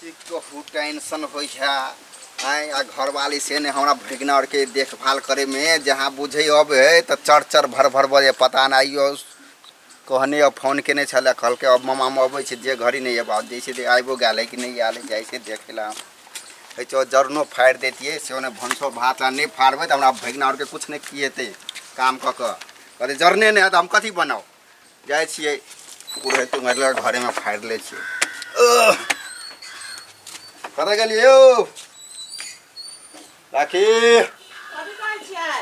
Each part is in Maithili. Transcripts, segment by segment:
की कहू टेंशन होइ है आँय आ घरवाली से ने हमरा भगिना आरके देखभाल करैमे जहाँ बुझै अबै है तऽ चर चर भर भर बजै पता नहि आइयो कहने अब फोन केने छलै कहलकै अब मामा हम अबै छी जे घड़ी नहि अयब जाइ छै आबिओ गेल है कि नहि आयल है जाइ छै देखै लए हम कहै छै जरनो फाड़ि दैतियै सेहो नहि भनसो भात आ नहि फाड़बै तऽ हमरा भगिना आरके किछु नहि खिएतै काम कऽ कऽ कहतै जरने नहि है तऽ हम कथी बनाउ जाइ छियै कुड़हरि तुड़हरि लऽ घरेमे फाड़ि लै छियै कतऽ गेलियै यौ राखी कथी कहै छियै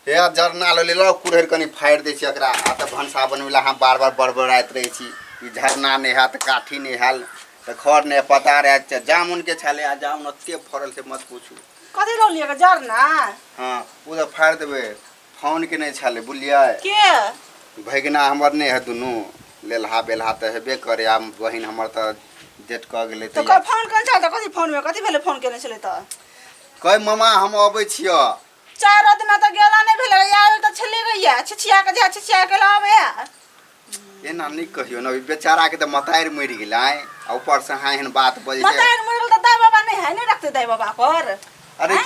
हे जरना लऽ लेलहुँ कुड़हरि कनि फाड़ि दै छियै एकरा आ तऽ भनसा बनबै लए अहाँ बार बार बड़बड़ाइत रहै छी ई झरना नहि हैत काठी नहि हैल तऽ खर नहि पता रहै जामुनके छलै आ जामुन ओतेक फड़ल छै मत पूछू कथी लऽ लिअ जरना हँ ओ तऽ फाड़ि देबै फोन केने छलै बुझलियै के भगिना हमर नहि है दुनू लेलहा बेलहा तऽ हेबे करे आब बहिन हमर तऽ डेट कऽ गेलै तऽ तऽ फोन केने छल तऽ कथी फोनमे कथी भेलै फोन केने छलै तऽ कहि मामा हम अबै छियऽ चारि दिना तऽ गेला नहि भेलै आयल तऽ छलै गैया छिछिया के जा छिछिया के लाबै एना नहि कहियौ ने अभी बेचाराके तऽ मतारि मरि गेलै आ ऊपरसँ अहाँ एहन बात बजै छै मतारि मरि गेल तऽ दाइ बाबा नहि है नहि रखतै दाइ बाबा पर अरे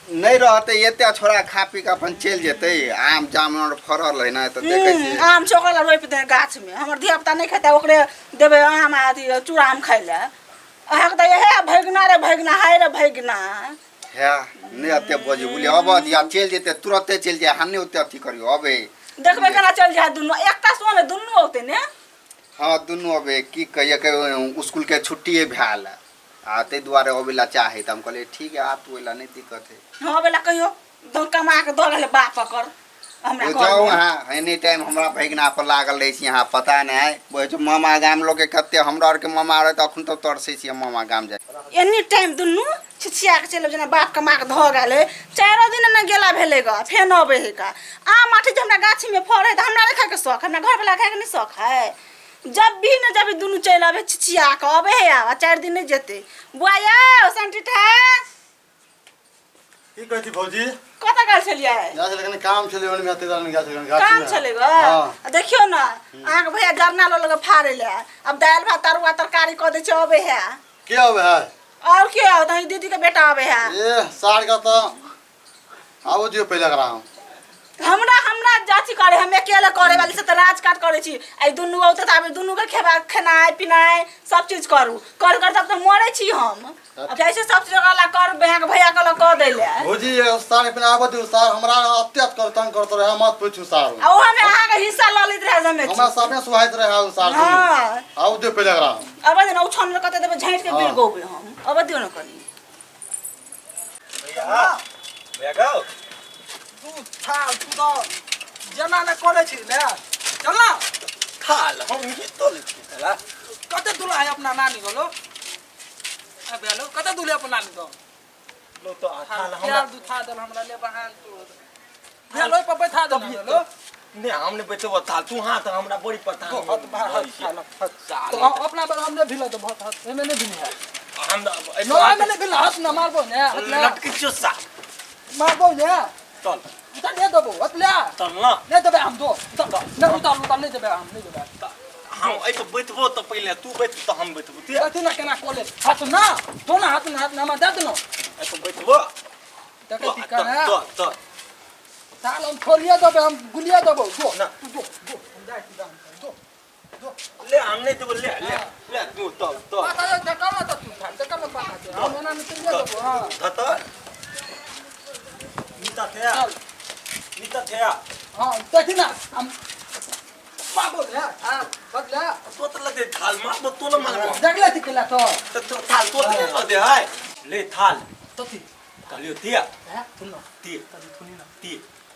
नहि रहतै एते छोड़ा खा पी कऽ अपन चलि जेतै आम जामुन आर फड़ल है ने तऽ देखै छियै आम छै ओकरा रोपि दे गाछमे हमर धिया पुता नहि खेतै ओकरे देबै आम आ अथी चूड़ा आम खाइ लए अहाँके तऽ इएह भगिना रे भगिना हाय रे भगिना हे नहि एते बजू बुझलियै अब दिया चलि जेतै तुरते चलि जाय अहाँ नहि ओते अथी करियौ अबै देखबै केना चलि जाय दुनू एकटा सोन दुनू औतै ने हँ दुनू अबै की कहियै के स्कूलके छुट्टिए भेल आ ताहि दुआरे अबै लए चाहै तऽ हम कहलियै ठीक है आ तू ओहि लए नहि दिक्कत है हँ अबै लए कहियो कमा कऽ दऽ गेलै बाप कर हमरा ओ जाउ घरमे अहाँ एनी टाइम हमरा भगिना पर लागल रहै छी अहाँ पता नहि कहै छै मामा गाम लोकके कते हमरा आरके मामा रहै तऽ अखन तक तरसै छी हम मामा गाम जाइ एनी टाइम दुनू छिछिया के चलि अबै जेना बाप कमा कऽ धऽ गेल है चारो दिन ने गेला भेलै ग फेन अबै है का आम आठी जे हमरा गाछीमे फड़ै तऽ हमरा नहि खायके शौक हमरा घरवला खायके नहि शौक है जब भी ने जब भी दुनू चलि अबै छिछिया कऽ अबै है आब चारि दिन नहि जेतै बुआ यौ संटी ठास की कहै छी भौजी कतऽ गेल छलियै जा छलै कनि काम छलै ओहिमे एते दान गेल छलै गाछी काम छलै गो हँ आ देखियौ ने अहाँके भैया जरना लऽ लऽ फाड़ै लए आब दालि भात तरुआ तरकारी कऽ दै छै अबै है के अबै है आओर के आओत अहीं दीदी के बेटा अबै है ए सार का तऽ आबो दियौ पहिले एकरा हम हमरा हमरा जाची करे हम अकेले करे वाली से तऽ राज काट करे छी आई दुनू औते तऽ आब दुनू के खेबा खेनाइ पिनाइ सब चीज करू कर कर तब तऽ मरे छी हम अब जाइ छै सब चीज ओकरा ला कर भैया के भैया के ला कऽ दै ले भौजी सार के आबो दियौ सार हमरा अत्यत कर तंग करत रहे मत पूछू सार आ ओहो में अहाँ के हिस्सा लऽ लैत रहे जमे हमरा साफे सुहाइत रहे ओ सार दुनू। हाँ आबो दियौ पहिले एकरा हम अब न उछान कते देबै झाँटि के हाँ। बिल गोबै हम अब दियौ न कनी भैया भैया गौ तू थाल तू तऽ जेना ने करै छी ने चल ना थाल हम ही तो ले छी साला कते दूल्हा है अपना नानी गलो अबे हेलो कते दूल्हा अपन नानी गो लो तो आ थाल हमरा प्यार दू था दल हमरा ले बहान तू भेल ओहि पर बैठा दे हेलो ने हम ने बैठबो थाल तू हाथ हमरा बड़ी पता बहुत बाहर थाल साल तो अपना बार हम नहीं भिलो तो बहुत हाथ एमे नहीं भिली है हम नो एमे नहीं भिलो हाथ ना मारबो ने हाथ ना लटकी छो सा मारबो ने चल उतार नहीं देबो हाथ ले चल ना नहीं देबे हम दो उतार नहीं उतार उतार नहीं देबे हम नहीं देबे हम एहि पर बैठबो तो पहिले तू बैठ तो हम बैठबो ते अथी ना केना कोले हाथ ना दो ना हाथ ना हाथ ना हमरा दे देनो एहि पर बैठबो देखै छी केना तो तो साल हम छोड़िए देबै हम गुलिया देबो जो ना। तू जो जो हम जाइ छी दाम जो ले हम नहीं देबो ले ले ले तू तो तो पता है देखा मत तू थाल देखा मत पता है हम एना नहीं चलिए देबो हां धत नीता थे चल नीता थे हां देखी ना हम माबो ले हां बदला तो तो लगे थाल मार तो ना मारबो देख ले केला तो तो थाल तो नहीं लगे है ले थाल तो थी कहलियो तिया हैं सुन ना ती तभी सुनी ना ती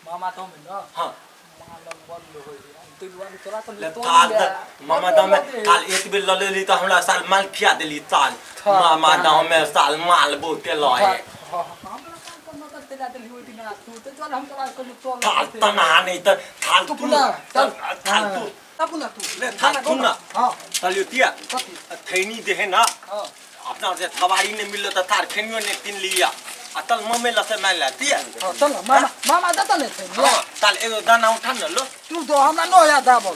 मामा तो में ना हाँ मां लग बल हो गई तो दुआरे तोरा तो ले तो थाल त मामा दाम में थाल एक बेर ल लेली त हमरा साल माल खिया देली साल मामा दाम में साल माल बहुते लए थाल तना नहीं त थाल तू तू पुना चल थाल तू तब ना तू ले थाल तू ना हां कहलियो तिया कथी थैनी दे ना हां अपना से थवारी नहीं मिललो त थार खेनियो नहीं तीन लिया आ तल मम्मी लसे मान ला तिया हां चल ना मामा मामा देता नहीं थे हाँ ताल एगो दाना उठा न लो तू दो हमरा नो याद आबो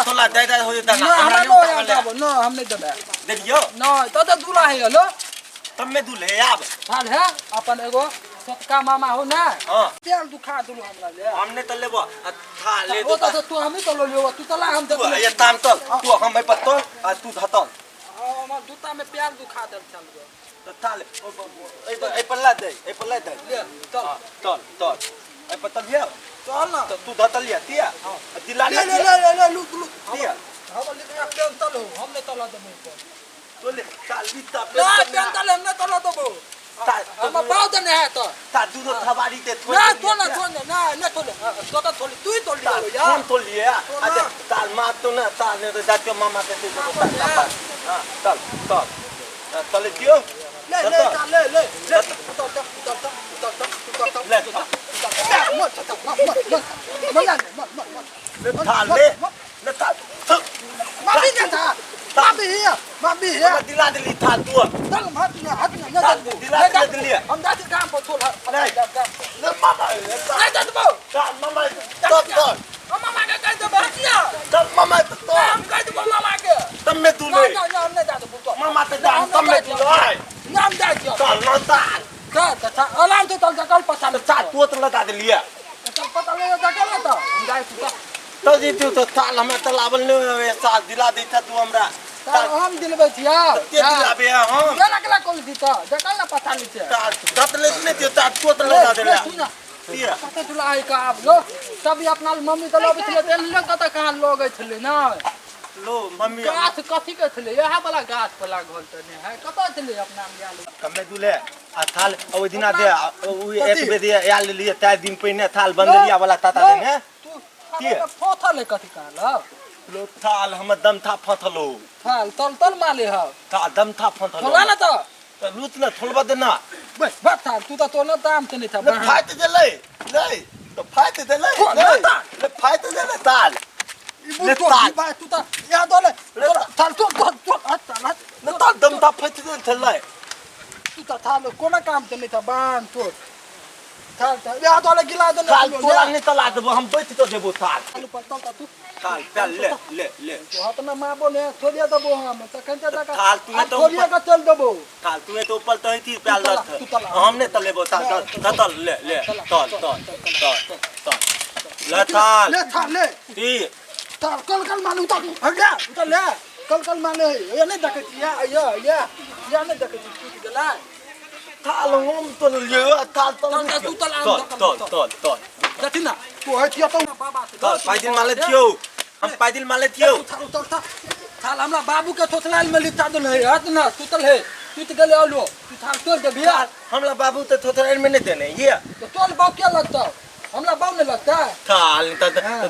तोला दे दे हो दाना ना हमरा नहीं नो उठावल याद आबो ना हम नहीं देबे दे दियो ना तो तो दूल्हा है लो तब में दूल्हे आब थाल है अपन एगो छोटका मामा हो ना हां तेल दुखा देलु हमरा ले। हमने त लेबो आ था ले ओ त तू हमी त लो तू त ला हम तू देख ये ताम तल तू हम पे तल आ तू धतल। हमर जूता में प्यार दुखा देल चल गो। त थाल ए ए पल्ला दे ए पल्ला दे ले तल तल तल ए पर तल लिया चल ना त तू धतल लिया तिया दिला ले ले ले ले लू लू तिया हम ले पेन तल हो हम ने तला देबो तो ले ताल भी ता ना पेन तल हम ने तला देबो हम बाव देने है तो ता दूध थवारी ते ना तो ना तो ना ले तो ले तो तो थोड़ी तू ही तो लिया यार हम तो लिया अच्छा ताल मार तो ना ताल ने तो जाते मामा के ते ताल हां तल तल तल दियो ले ले ले ले ले तो तो तो तो तो तो ले मत मत मत मत मत ले थाल ले ले थाल माफी दे था माफी है माफी है दिला दिली थाल तू चल मत ना हाथ ना दिला दिली हम जाते काम पर छोड़ नहीं ले मामा नहीं दे दो चल मामा तब तब हम मामा के कह दे बचिया चल मामा तो हम कह दे मामा के तब में तू ले ना ना हम नहीं जाते बोल मामा ते दाम तब में तू ले नाम जा दियो चल ना ताल का त आराम से चल कल पता ले ताल तू तो लगा दिलिया चल पता ले जा कल तो हम जाए तू तो जी तू तो ताल हमें तो लावल नहीं साथ दिला देता तू हमरा ताल हम दिलबै छिया ते दिलाबे हम केला केला कोल दीता जकल ना पता ले छे ताल दत ले ने दियो ताल तू तो लगा देला तिया पता तुला आई का आब लो तब अपना मम्मी तो लबै छले तेल ले कत कहां लगै छले ना लो मम्मी गाछ कथी के छले इहा वाला गाछ पर लागल त ने है कत छले अपना में आलू कमे दुले आ थाल ओ दिना दे उ एक बे दे या ले लिए 4 दिन पहिने थाल बंदरिया वाला ताता देने तू थाल फथल कथी कहल लो थाल हम दम था फथलो थाल तल तल माले ह था दम था फथलो थोला ना त लूत ना थोलबा देना बस बस थाल तू त तोला दाम त नहीं था ले फाट देले ले तो फाट देले ले फाट देले ताल ले ताल तू त या दोले थाल तो तो तो ले ताल दम था फाट देले थले तू त थाल कोना काम त नहीं था बान तो थाल त या दोले गिला देले थाल तोला नहीं तला देबो हम बैठ तो देबो थाल थाल पर तल त तू थाल प्याल ले ले ले तो हाथ में माबो ने थोड़िया देबो हम तखन त थाल तू तो थोड़िया के चल देबो थाल तू तो ऊपर तो थी प्याल दत हम ने तलेबो थाल तल ले ले तल तल तल तल ले थाल ले थाल ले ती थाल कल कल मालू उतर हट जा उतर ले कल कल माले ये नहीं देखै छी या या या या नहीं देखै छी टूट गेला थाल हम तो ले थाल तल तू तल तल तल तल देखी ना तू हटिया तो बाबा से तल पैदिल माले थियो हम पैदिल माले थियो थाल उतर थाल हमरा बाबू के थोथलाल में लिखा दो नहीं हट ना टूटल है टूट गेले आलो तू थाल तोड़ दे भैया हमरा बाबू तो थोथलाल में नहीं देने ये तो तोल बाबू क्या लगता हमरा बाबू नहीं लगता थाल त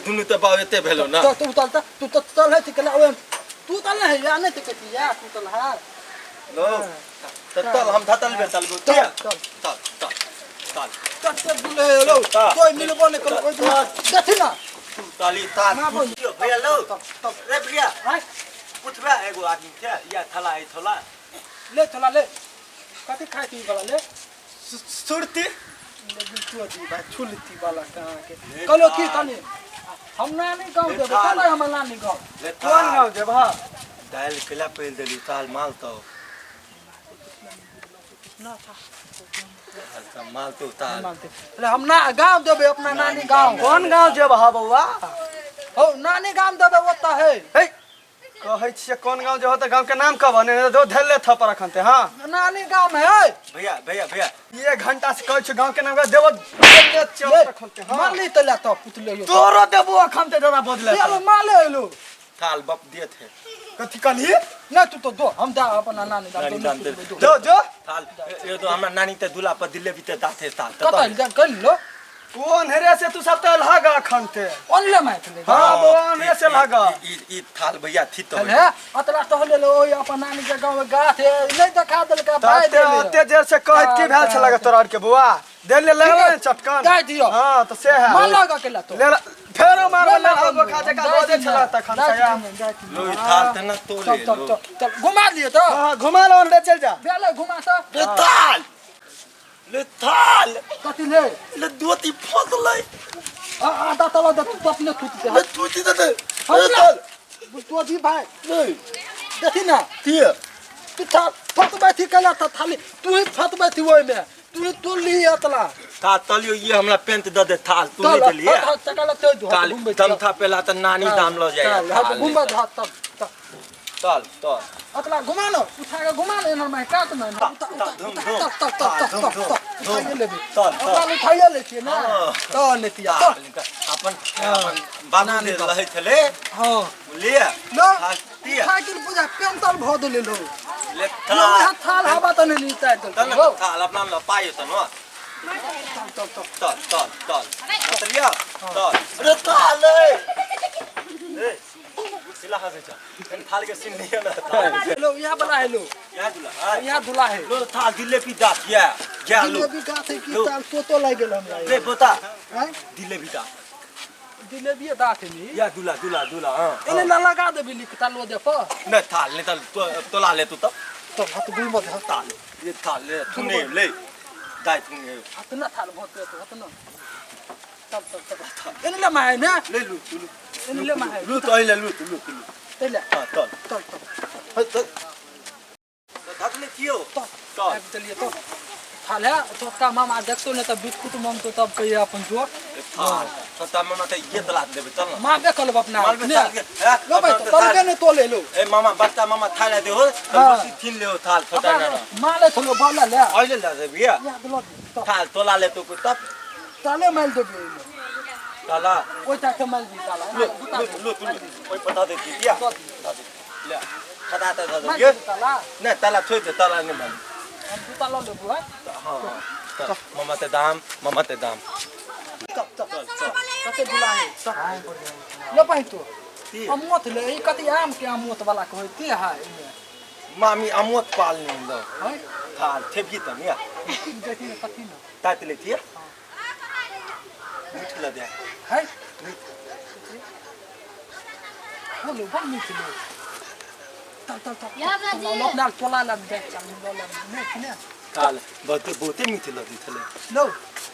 दुनु त बाबू एते भेलो ना तो तू तल तू तो तल है तिकला ओए तू तल है या नहीं तिकती या तू तल है लो त तल हम धतल में तल गो चल तल तल तल तल तल दुले लो कोई मिलबो नहीं करो कोई देखी ना ताली ताल भैया लो रे भैया पूछबे एगो आदमी के या थला है थला ले थला ले कथि खाइ छी वाला ले सुरती ले चोदी भाई छुलती वाला कहां के कहलो की तनी हम नानी गांव देबो चल हम नानी गांव कोन गांव जेबा दाल केला पेल देली ताल माल तो ना था माल तो ताल ले हम ना गांव देबे अपना नानी गांव कोन गांव जेबा बौआ हो नानी गांव देबे ओता है हे कहै छियै कोन गांव जेबा त गांव के नाम कहब ने जो धैल ले थपर अखन ते हां नानी गांव है भैया भैया भैया एक घंटा से कहै छियै गांव के नाम देबो धैल ले अखन ते हां मार ली त ले तो पुतले यो तोरो देबो अखन ते जरा बदले चलो मार ले एलो थाल बाप दिए थे कथि कहली ना तू तो दो हम दा अपना नानी दाम जो जो थाल ये तो हमरा नानी ते दूल्हा पर दिले भी ते दाथे थाल कत जा कर लो वो अंधेरे से तू सब तो लगा अखन ते ओनले माइथ ले हां वो अंधेरे से लगा ई ई थाल भैया थी तो है अतला तो ले लो ओय अपन नानी के गांव में गाथ है नहीं देखा देलका भाई ते ओते देर से कहत की भेल छल लगा तोरा के बुआ दे ले लगा चटकन दे दियो हां तो से है मार लगा के ला तो ले फेरो मार ले हो खा जका बजे छला तखन से लो ई थाल त ना तो ले चल चल चल घुमा लियो तो हां घुमा लो अंदर चल जा बेले घुमा त ले थाल ले थाल कथि ले ले दोती फसलै आ आधा तला दे तू अपने थूत दे ले थूती दे ले थाल तोदी भाई देखी ना तिया तू फतबै थी कैला त थाली तू ही फतबै थी ओइमे तू ही तोल ली अतला था तलियो ये हमरा पेंट the दे थाल तू नहीं देलिए तकला ते जो काल दमथा पेला त नानी दाम ल जाए हाथ घुमबै हाथ तब तल तल अतला घुमा लो उठा के घुमा लो एनर में काट ना धुम धुम तब तब तब तब तब उठाइए लेबे तल अपना उठाइए ले छियै ना त नेतिया तल अपन अपन बाबू दे रहै छले हां बुझलिए लो तिया उठा के पूजा पेंतल भ देले लो ले लो थाल थाल हवा त नहीं निताय तल दल थाल अपना ल पायो त न तब तब तल तल तल तलिया तल अरे थाल ए सिला हसे छ एन थाल के सीन नहीं ना थाल लो यहाँ वाला है लो यहाँ दुला आय यहाँ दुला है लो थाल दिले पी दात या या लो जिलेबी गाछ है कि लो। ताल तोतो लागि गेल हमरा ले बोता हैं दिले भी दात जिलेबी दात है नी या दुला दुला दुला हां एने ना लगा देबी लिख ताल दे पर न थाल ने तल तोला ले तू तब तो हाथ घुमा दे थाल ये थाल ले तूने ले दाई तूने हाथ ना थाल बहुत तो हाथ ना तब तब तब एने ले माय ना ले लू तू लू एने ले माय लू तो ले लू तू लू तू लू ते ले हां तल तल तल तल धक ले कियो तल तल आबि चलिए तो थाल है तो का मामा देखतो ने त बिस्कुट मांगतो तब कहिए अपन जो थाल तो मामा त ये तला देबे चल ना माबे कलब अपना माल में थाल के हैं? लो भाई अपना तो थाल- तलबे ने तोले लो ए मामा बच्चा मामा थाल दे हो हाँ। तो थीन ले हो थाल छोटा ना माले थोलो बाला ले अहिले ला दे भैया याद लो तो थाल तोला ले तो कोई तब ताले माल देबे ओइमे। ताला ओइ ताके माल दी ताला लो लो लो तू ओइ पता दे दी दिया तो ले खता त दे माल ये दी ताला न ताला छोड़ दे ताला नहीं माल हम दू ताला लेबो है हां तब मामा ते दाम मामा ते दाम तब तब कते दुला है तब लो पाइ तो अमोत ले ई कति आम के अमोत वाला कहै ते है एमे मामी अमोत पाल नहीं लो है थाल थेबी त निया देखी न कति न तात ले थिया मीठ ल दे है बोलो बड़ मीठ लो तल तल तल लो अपना तोला ला देख चल लो लो ने ने थाल बहुते बहुते मीठ ल दी थले लो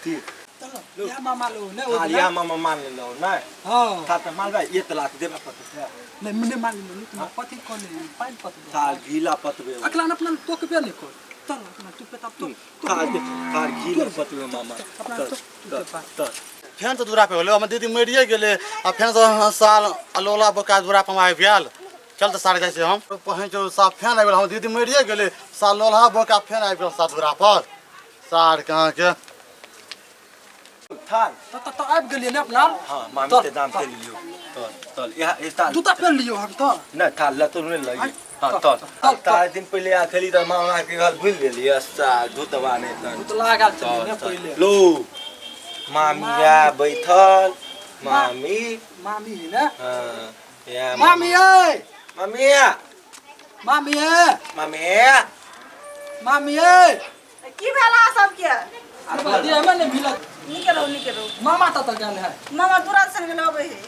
ती चलो या मामा लो ने थाल या मामा मान लो ना हां थाल त माल भाई ये तलाक देबा पड़तै ने मने मान लो तुम पति कोने पाइन पत थाल घीला पतबे अकला अपना तोकबे नहीं कर चल अपना तू पे तब तो थाल थाल घीला पतबे मामा अपना तल तो तल तल फेन तऽ दूरा पे होलै हमर दीदी मरिए गेलै आ फेन से साल अलोला बोका दूरा पर हम आबि गेल चल तऽ सार जाइ छी हम पहुँच साफ फेन आबि गेल हमर दीदी मरिए गेलै साल लोलहा बोका फेन आबि गेल सात दूरा पर सार कहाँ के थाल तो तो तो आबि गेलियै ने अपना हां मामी ते दाम ते लियो तल तल यहाँ इस थाल जूता पेन लियो हम तो न थाल ल तो नहीं लगी हां तल तल, तार दिन पहिले आ खेली त मामा के घर भूल गेली अस्सा धुतवा नै त तो लागल छलै ने पहिले लो मामी या बैठल मामी मामी है ने हाँ, या मामी ए मामी या मामी ए मामी या मामी ए की भेल अहाँ सबके अरे दे हमें ने मिलत नीके रहू नीके रहू मामा त त गेल है मामा दूरा से गेल अबै है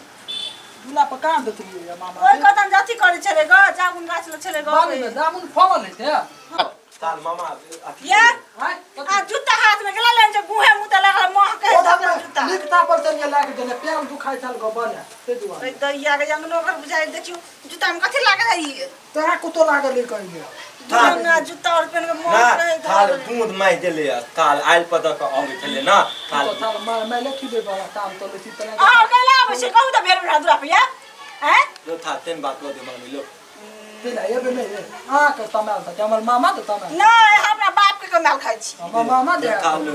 दूला पर कहाँ देतलियै या मामा ओहि कदम जाति करै छलै ग जामुन गाछ लग छलै ग बाबू में जामुन फड़ल है ते थाल मामा अथी या आय आ जूता हाथ में गेला लेन जे गुहे मुँह त लागल मह के जूता लिखता पर चलिए लाग देने पैर दुखाइ छल गो बने ते दुआरे ओहि दैया के जंगलो घर बुझाइ देखियौ जूता में कथी लागल है ई तोरा कुतो लागल है कहिए दुरंगा जूता और पेन के ना मह के थाल दूध माइ देले थाल आइल पद के अबै छलै ना थाल तो थाल मार मैं लेखी दे वाला काम तो लेती तना और कैला आबै छै कहू त भेल भेल दूरा पे या हैं लो थाल तेन बात लो दे मामी लो ते ना ये बने आ के तमाल त हमर मामा त तमाल नहीं हमरा बाप के कमाल खाइ छी हमर मामा दे थाल लो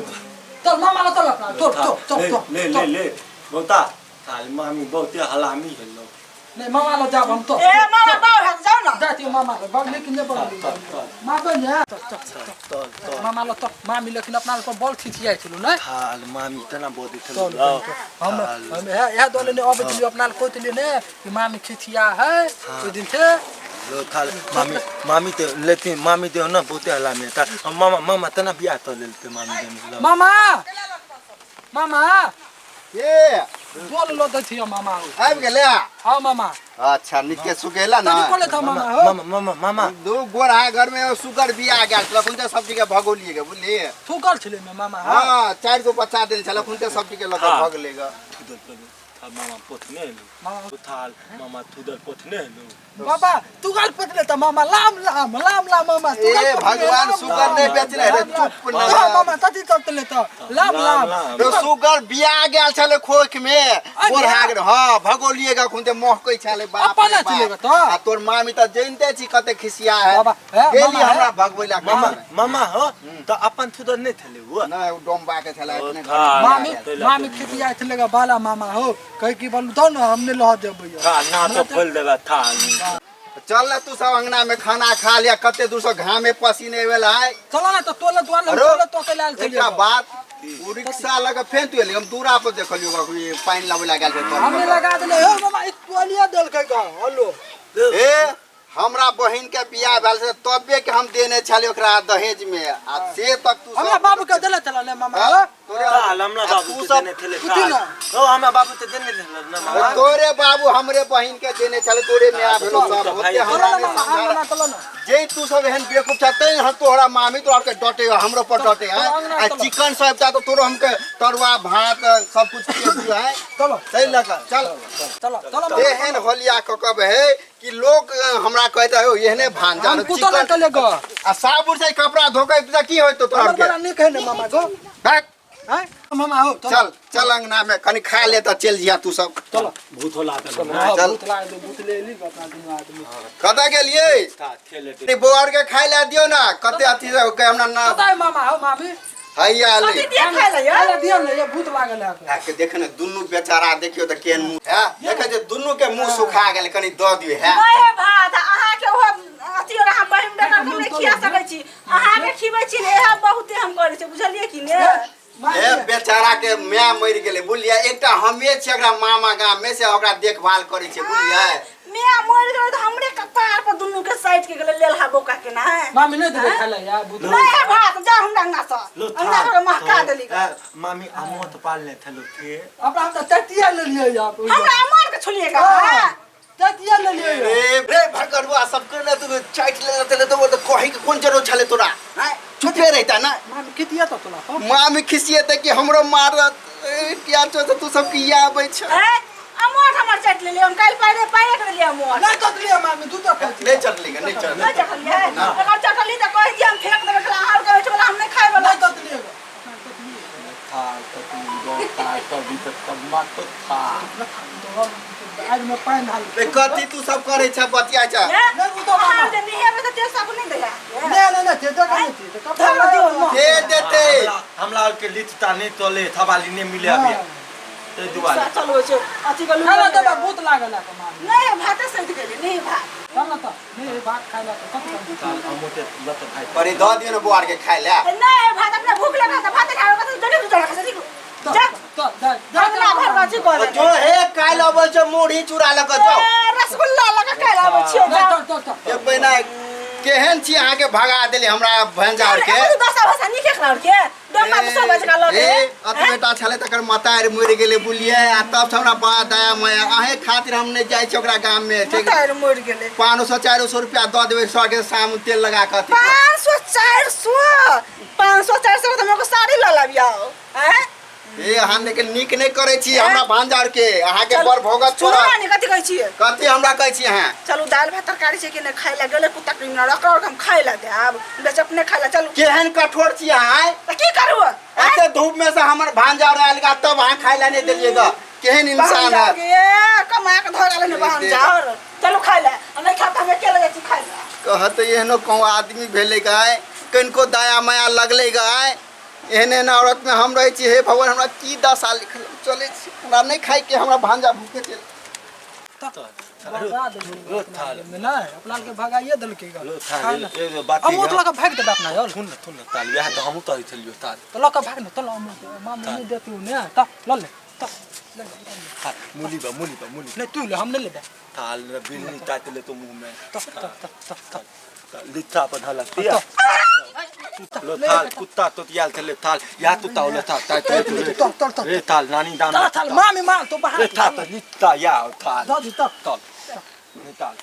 चल मामा ल चल अपना तो तो तो ले तो ले ले ले बहुता थाल मामी बहुते हलामी है लो नहीं मामा ल जाब हम तो ए मामा बाप है जाऊ न जाती मामा ल बग लेकिन ने बग तल तल माँ बन जा चल चल तल तल मामा ल तो मामी लेकिन अपना को बल खिचियाइ छलु नै थाल मामी तना बोदै चल छलै लो हम हम हे हे दोले ने अबै छलियो अपना कोइ तलियो ने कि मामी खिचिया है ओइ दिन थे लो थाल मामी मामी ते लेती मामी दे ना बहुते हलामी है थाल मामा मामा तना बियाह त लेलते मामी दे लो मामा मामा ए बोल लो दै छियो मामा हो आबि गेलै हां मामा अच्छा निके सुकेला ना तनी कोले था मामा हो मामा मामा मामा दू गोरा घर में सुगर बिया गेल छल खुनते सब्जी के भगोलिए के बुझलिए थुकल छलै में मामा हां हां चारि गो बच्चा देल छल खुनते सब्जी के लऽ के हाँ। भगले ग थाल मामा पोथने एलू। मामा थाल मामा थुदर पोथने एलू। बाबा तू गाल पतले त मामा लाम लाम लाम लाम मामा तू गाल ए पतले, भगवान लाम, सुगर लाम, नहीं बेचने रे लाम, लाम। चुप ना। हाँ, मामा तती ततले त लाम लाम। तो सुगर बिया गेल छले खोख में बोरहा गेल। हां भगोलिएगा खुनते महकै छले बाप अपना रे बाप। छलेगा त। आ तोर मामी त जनिते छी कते खिसिया है। बाबा, हे, गेली मामा, हे। हमरा भगबैला मामा मामा हो त अपन थुदर नहीं थले वो। ना उ डोमबा के छले अपने घर। थाल। मामी मामी खेती आए छले बाला मामा हो कहे की बोलू दो ना हमने लह देबै। थाल ना तो खोल देबा थाल। चल ना तू सब अंगना में खाना खा लिया कते दूर से घामे पसीने वेला है। चलो ना तो तोले द्वार अरे, तोले तो के लाल एकटा बात उ रिक्शा लगे फेन तू एली हम दूरा पर देखलियो बाबू पानि लाबै ला गेल छै। हमने लगा देले हो मामा एक तोलिया देलकै गा हेलो। ए हमरा बहिन के बियाह भेल से तबे के हम देने छलियै ओकरा दहेज में आ से तक तू हमरा बाबू के देले चला ने मामा। हाँ? तोरे थाल हमरा आ बाबू तू के सब देने थले कुटी थाल। ना। ओ हमरा बाबू के देने थले ना मामा। तोरे बाबू हमरे बहिन के देने छले तोरे माय भेलो सब तो ओते भाई, हमरा चलो नहीं ना मामा समझा। अंगना चलो ना। जे तू सब एहन बेवकूफ छ तै हम तोहरा मामी तोरा के डटे हमरो पर डटे हैं अंगना आ चलो। चिकन सब ता तो तोरो हमके तरुआ भात सब कुछ के दियो है। चलो सही लगा चल चलो चलो मामा। एहन होलिया ककब है कि लोग हमरा कहता हो एहने भांजा हम कुतो ना चले गो। आ साबुन से कपड़ा धोके त की होय तो तोरा हमर के बड़ा नीक है ने मामा गो। बैठ हैं मामा हो चलो चल चल अंगना में कनी खा ले त चल जिया तू सब। चलो भूत होला त चलो चल। भूत लाग दे भूत ले ली अपना दुनू आदमी। कतऽ गेलियै? था थेले रे बौआ के खाय ला दियो ना कते अथी से के हमरा ना कतऽ है मामा हो मामी? हैया ले कथी दिया खाय ला खाय ला दियो ने ये भूत लागल है। आके देख ने दुनू बेचारा देखियो त केहन मुंह है देखे जे दुनू के मुंह सुखा गेल कनी द दियो है। नहीं भात अहाँ के ओ अथी और अहाँ बहिन बेटा हम नहीं खिया सकै छी अहाँ के खिबै छी ने इएह बहुते हम करै छी बुझलियै कि ने। ए बेचारा के my मरि गेलै बुझलियै एकटा हमे छी एकरा मामा गाम में से ओकरा देखभाल करै छै बुझलियै। माय मरि गेलै त हमरे कपार पर दुनू के साइड के गेलै लेलहा बोका के ना। मामी नहीं देबै खाय ला यार भूत। नहीं भात जा हमरा अंगना से अंगना के महका देली। मामी अमोत पालने थलो थे अपना हम त ततिया ले लियै यार। हमरा अमर के छुलिएगा। ततिया ले लियै। रे रे भगरवा सब के ने तू चाट ले ले तो बोल कहि के कोन जरूरत छले तोरा हैं चुपे रहता ना। मामी कितिया त तोला मामी खिसियते कि हमरो मारत किया छो तू सब किया आबै छ। ए अमोट हमर चाट लेलियै हम काल्हि पाइरे पाइरे के देलियै अमोट। नहीं चटलियै मामी दू टा खाइ छी। नहीं चटली नहीं चटली नहीं चटलियै अगर चटली त कहि दियै हम फेंक देबै एकरा अहाँ के ओहिठमा हम नहीं खाइ वाला। नहीं चटलियै थाल त तू दो थाल त भी त तम्मा तो था आज में पानि ढाल रे कथी तू सब करै छ बतिया छ। नहीं उ तो मामा अहाँ जे नहेबै त तेल साबुन नहीं दैया। नहीं नहीं नहीं ते कने छी त कपड़ा दियो दे देते हमरा के लिचता नहीं तोले थवाली नहीं मिले अभी ते दुआरे चलो छै अथी के खाय ला देबै भूत लागल है मामी। नहीं भाते सैत गेलै नहीं भात चल न त नहीं भात खाय ला त कथी थाल अमोते लत भाई परी द दियो ने बौआ के खाय ला। नहीं भात अपना भूख लगा त भात खाओ कथी जल्दी जल्दी खा सकी जा त जा जा अंगना घर बाजी कर जो हे काल्हि अबै छ मुरही चूड़ा लऽ कऽ जाओ। रसगुल्ला लगा काल्हि आबै छियै नहीं चल चल चल ए बहिना केहन छी अहाँ के भगा देली हमरा भैंजा के। दस भाषा नीक एकरा के डोमा दस बजे का लगे। ए अत बेटा छले तकर मतार मरि गेलै बुझलियै आ तब से हमरा बड़ा दया माया अहे खातिर हम नहीं जाइ छी ओकरा गाम में। ठीक मतार मरि गेलै 500 400 रुपया दऽ देबै सौ के शाम तेल लगा कऽ। 500 400 500 400 त हमको साड़ी ल लाबियौ हैं। ए अहाँ लेकिन नीक नहीं करै छी हमरा भांजार के अहाँ के बड़ भोगत सुनू पड़त। ने कथी कहै छियै कथी हमरा कहै छी अहाँ? चलू दालि भात तरकारी छै कि नहि खाय ला गेलै कुत्ता के ना रखो हम खाय ला देब बेच अपने खाय ला चलू। केहन कठोर छी अहाँ त की करू एते धूप में से हमर भांजार आयल गा तब अहाँ खाय ला नहीं देलियै गा केहन इंसान है। के कमा के धर गेलै ने भांजार चलू खाय ला हम नहीं खाता हम अकेले जाइ छी खाय ला। कहत एहनो कहूँ आदमी भेलै गाय कनिको दया माया लगलै गाय एहन एहन औरत में हम रहै छी हे भगवान हमरा की दशा लिखल चलै छी हमरा नहीं खाय के हमरा भांजा भूखे चल भगा देलकै नहीं अपना के भगाइए देलकै गा। लो थाल एगो बात अमोत लऽ के भागि देबै अपना यार। थुन थुन ताल इएह त हमहूँ कहै छलियौ ताल त लऽ के भाग न चल अमोत मामी नहीं देती ने त ल ले त ले थाल मुली बा मुली बा मुली नहीं तू ले हम नहीं लेबै थाल बिलनी ताते ले तो मुंह में त त त त लिट्टा पर धलक दिया लो थाल कुत्ता तो याल थले थाल या तू तावले थाल ताते तल तल तल रे थाल नानी दाना थाल मामी मार तो बाहर रे थाल त लिट्टा या थाल दऽ दी त तल निताल